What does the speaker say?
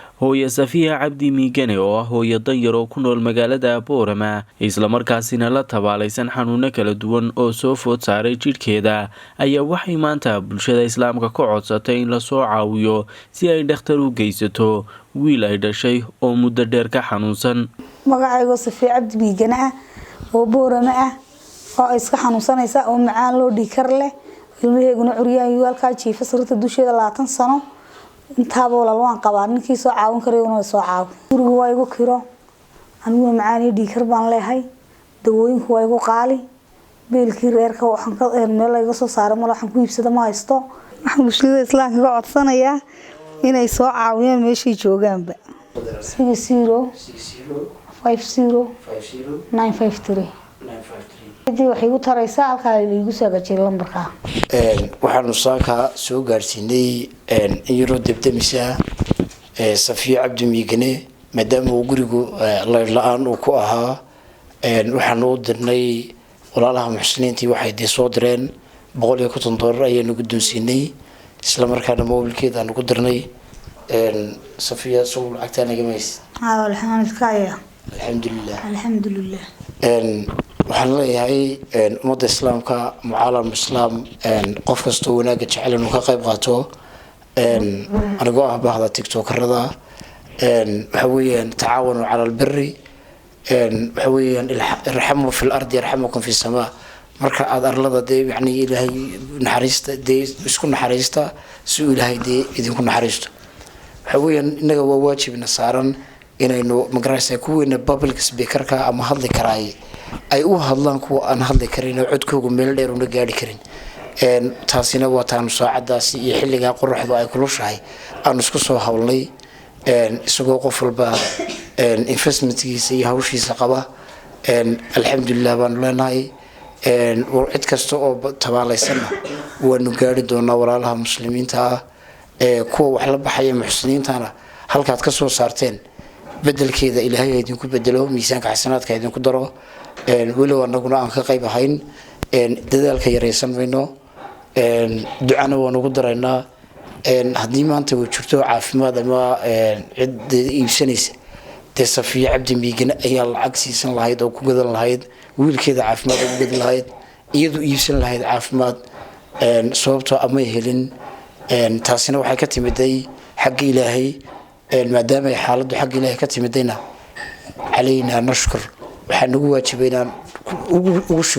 Hooyo Safiya Cabdi Miigane oo ah hooyo danyar oo ku nool magaalada Boorama, islamarkaasina la tabaalaysan xanuuno kala duwan oo soo food saaray jidhkeeda, ayaa waxay maanta bulshada islaamka ka codsatay in lasoo caawiyo si ay dhakhtar u geysato wiil ay dhashay oo muddo dheer ka xanuunsan. Magacaygo Safiya Cabdi Miigane ah oo Boorama ah oo iska xanuunsanaysa oo macaan loo dhiikar leh, ilmaheeguna curyaan halkaa jiifa sariirta dusheeda 20 sano intaaba. Walaal, waan qabaa, ninkii soo caawin karayuna soo caawi. Guriga waa igu kiro, aniguna macaan iyo dhiikar baan leehay, dawooyinku waa igu qaali, biilkii reerka waxaan ka meel iga soo saaray mal waxaan ku iibsada ma haysto. Waxaan bulshada islaamka ka codsanayaa inay soo caawiyaan meeshay joogaanba. 60 50 953 cidii waxay igu taraysaa halkaa igu soo hagaajiyay lambarkaa. Waxaanu saaka soo gaarsiinay in yaroo debdemisa Safiyo Cabdi Miigane, maadaama uu gurigu layr la-aan uu ku ahaa. Waxaanu u dirnay walaalaha muxsiniintii, waxay dee soo direen $150 ayaanu guddoonsiinay, isla markaana mobilkeeda aanu ku dirnay. Safiya, sow lacagtaa naga mays? Alxamdulilah. Alxamdulilah. Alxamdulilah. Waxaan leeyahay ummadda islaamka, mucaalam islaam, qof kastoo wanaagga jecel inuu ka qayb qaato. Anigoo ah bahda tiktokerada, waxa weeyaan tacaawanu cala albiri, waxa weeyaan irxamu fi lardi yarxamukum fi samaa. Marka aada arlada dee yani Ilaahay naxariista dee isku naxariista si uu Ilaahay dee idinku naxariisto. Waxa weeyaan innaga waa waajibna saaran inaynu magaraysa kuwiina public speakerka ama hadli karaay ay u hadlaan kuwa aan hadli karin oo codkoogu meel dheer una gaari karin. Taasina waa taanu saacadaasi iyo xilligaa qoraxdu ay kulushahay aanu isku soo howlnay, isagoo qof walba investmentkiisa iyo hawshiisa qaba. Alxamdulilah baanu leenahay. Cid kasta oo tabaalaysanna waanu gaari doonaa. Walaalaha muslimiinta ah ee kuwa wax la baxaya, muxsiniintana, halkaad ka soo saarteen bedelkeeda Ilaahay ha idinku bedelo, miisaanka xasanaadka ha idinku daro. Weliba anaguna aan ka qayb ahayn dadaalka yaraysan mayno, ducana waan ugu daraynaa. Haddii maanta uu jirto caafimaad ama cid iibsanaysa, dee Safiyo Cabdi Miigane ayaa lacag siisan lahayd oo ku gadan lahayd wiilkeeda caafimaad, ugu gadan lahayd, iyadu iibsan lahayd caafimaad, sababtoo amay helin. Taasina waxay ka timiday xagga Ilaahay. Maadaama ay xaaladdu xagga Ilaahay ka timidayna, calaynaa nashkur, waxaa nagu waajibay inaan ugu shukri.